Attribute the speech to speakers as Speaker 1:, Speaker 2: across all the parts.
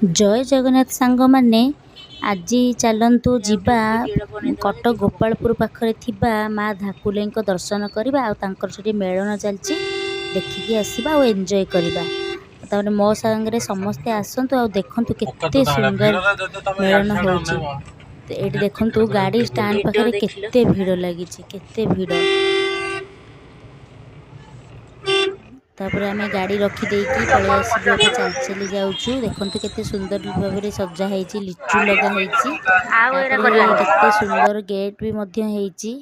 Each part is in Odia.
Speaker 1: ଜୟ ଜଗନ୍ନାଥ ସାଙ୍ଗମାନେ। ଆଜି ଚାଲନ୍ତୁ ଯିବା କଟକ ଗୋପାଳପୁର ପାଖରେ ଥିବା ମା ଧାକୁଲେଇଙ୍କ ଦର୍ଶନ କରିବା ଆଉ ତାଙ୍କର ସେଠି ମେଳଣ ଚାଲିଛି, ଦେଖିକି ଆସିବା ଆଉ ଏନ୍ଜୟ କରିବା। ତାପରେ ମୋ ସାଙ୍ଗରେ ସମସ୍ତେ ଆସନ୍ତୁ ଆଉ ଦେଖନ୍ତୁ କେତେ ସୁନ୍ଦର ମେଳଣ ହେଉଛି। ଏଇଠି ଦେଖନ୍ତୁ, ଗାଡ଼ି ଷ୍ଟାଣ୍ଡ ପାଖରେ କେତେ ଭିଡ଼ ଲାଗିଛି, କେତେ ଭିଡ଼। ତାପରେ ଆମେ ଗାଡ଼ି ରଖିଦେଇକି ପଳେଇ ଆସିଲୁ। ଏବେ ଚାଲି ଚାଲି ଯାଉଛୁ। ଦେଖନ୍ତୁ, କେତେ ସୁନ୍ଦର ଭାବରେ ସଜା ହେଇଛି, ଲିଚୁ ଲଗା ହେଇଛି।
Speaker 2: ଆଉ ଏଇଟା
Speaker 1: ତାପରେ
Speaker 2: କରିବାନି।
Speaker 1: କେତେ ସୁନ୍ଦର ଗେଟ୍ ବି ମଧ୍ୟ ହେଇଛି।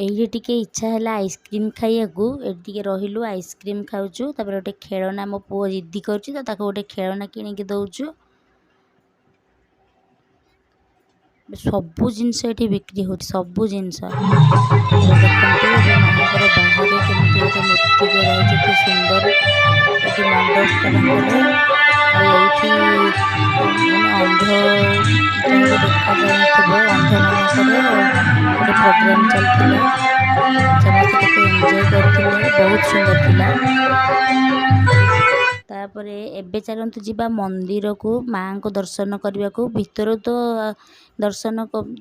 Speaker 1: ଏଇଠି ଟିକେ ଇଚ୍ଛା ହେଲା ଆଇସ୍କ୍ରିମ୍ ଖାଇବାକୁ। ଏଠି ଟିକେ ରହିଲୁ, ଆଇସ୍କ୍ରିମ୍ ଖାଉଛୁ। ତାପରେ ଗୋଟେ ଖେଳନା, ମୋ ପୁଅ ଜିଦ୍ଦି କରୁଛି ତ ତାକୁ ଗୋଟେ ଖେଳନା କିଣିକି ଦେଉଛୁ। ସବୁ ଜିନିଷ ଏଠି ବିକ୍ରି ହେଉଛି, ସବୁ ଜିନିଷ। ଦେଖନ୍ତୁ, ଏବେ ମାଆଙ୍କର ବାହାରେ କେମିତି ଗୋଟେ ମୂର୍ତ୍ତି କରାହେଇଛି, ଏତେ ସୁନ୍ଦର ଏଠି ମଣ୍ଡପଟା ତାଙ୍କର। ଆଉ ଏଇଠି ମାନେ ଅନ୍ଧ, ଯାହାକୁ ଦେଖାଯାଉନଥିବ, ଅନ୍ଧମାନଙ୍କର ଗୋଟେ ପ୍ରୋଗ୍ରାମ୍ ଚାଲିଥିଲା। ସମସ୍ତେ କେତେ ଏନ୍ଜୟ କରୁଥିଲେ, ବହୁତ ସୁନ୍ଦର ଥିଲା। ତାପରେ ଏବେ ଚାଲନ୍ତୁ ଯିବା ମନ୍ଦିରକୁ ମାଆଙ୍କୁ ଦର୍ଶନ କରିବାକୁ। ଭିତରୁ ତ ଦର୍ଶନ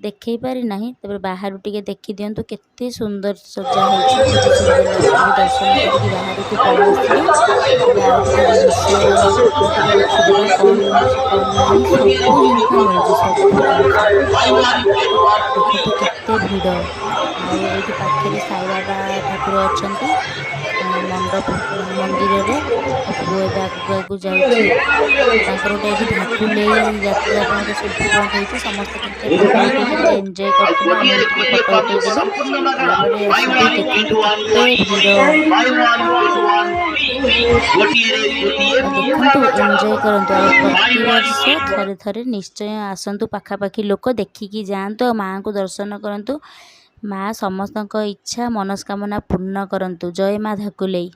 Speaker 1: ଦେଖେଇ ପାରିନାହିଁ, ତାପରେ ବାହାରୁ ଟିକେ ଦେଖିଦିଅନ୍ତୁ କେତେ ସୁନ୍ଦର ସଜା ହେଇଛି, କେତେ ସୁନ୍ଦର ଲାଗୁଛି। ଏବେ ଦର୍ଶନ କରିକି ବାହାରକୁ ପଳେଇ ଆସିଲି। ଏବେ ଆଉ ଟିକେ ଜିନିଷ ଟିକେ ଦେଖିଦେବା କ'ଣ ମିଳୁଛି କ'ଣ ନାହିଁ। ସବୁ ଜିନିଷ ମିଳୁଛି, ସବୁ ଜିନିଷ। ଦେଖନ୍ତୁ କେତେ ଭିଡ଼। ଆଉ ଏଇଠି ପାଖରେ ସାଇବାବା ଠାକୁର ଅଛନ୍ତି ମଣ୍ଡପ ମନ୍ଦିରରେ। ପୁଅ ଏବେ ଆଗକୁ ଆଗକୁ ଯାଉଛି। ତାଙ୍କର ଗୋଟେ ଏଠି ଧାକୁଲେଇ ଯାତ୍ରା ପାଇଁ ଗୋଟେ ସେଲ୍ଫି ପଏଣ୍ଟ ହେଇଛି। ସମସ୍ତେ କେତେ ଫଟୋ ଉଠେଇ କେତେ ଏନ୍ଜୟ କରୁଥିଲେ। ଆମେ ବି ଟିକେ ଫଟୋ ଉଠେଇଦେଲୁ। ତାପରେ ଆସିକି ଦେଖନ୍ତୁ କେତେ ଭିଡ଼। ଆଉ ଦେଖନ୍ତୁ, ଏନ୍ଜୟ କରନ୍ତୁ ଆଉ ପ୍ରତିବର୍ଷ ଥରେ ଥରେ ନିଶ୍ଚୟ ଆସନ୍ତୁ। ପାଖାପାଖି ଲୋକ ଦେଖିକି ଯାଆନ୍ତୁ ଆଉ ମାଆଙ୍କୁ ଦର୍ଶନ କରନ୍ତୁ। ମା ସମସ୍ତଙ୍କ ଇଚ୍ଛା ମନସ୍କାମନା ପୂର୍ଣ୍ଣ କରନ୍ତୁ। ଜୟ ମା ଧାକୁଲେଇ।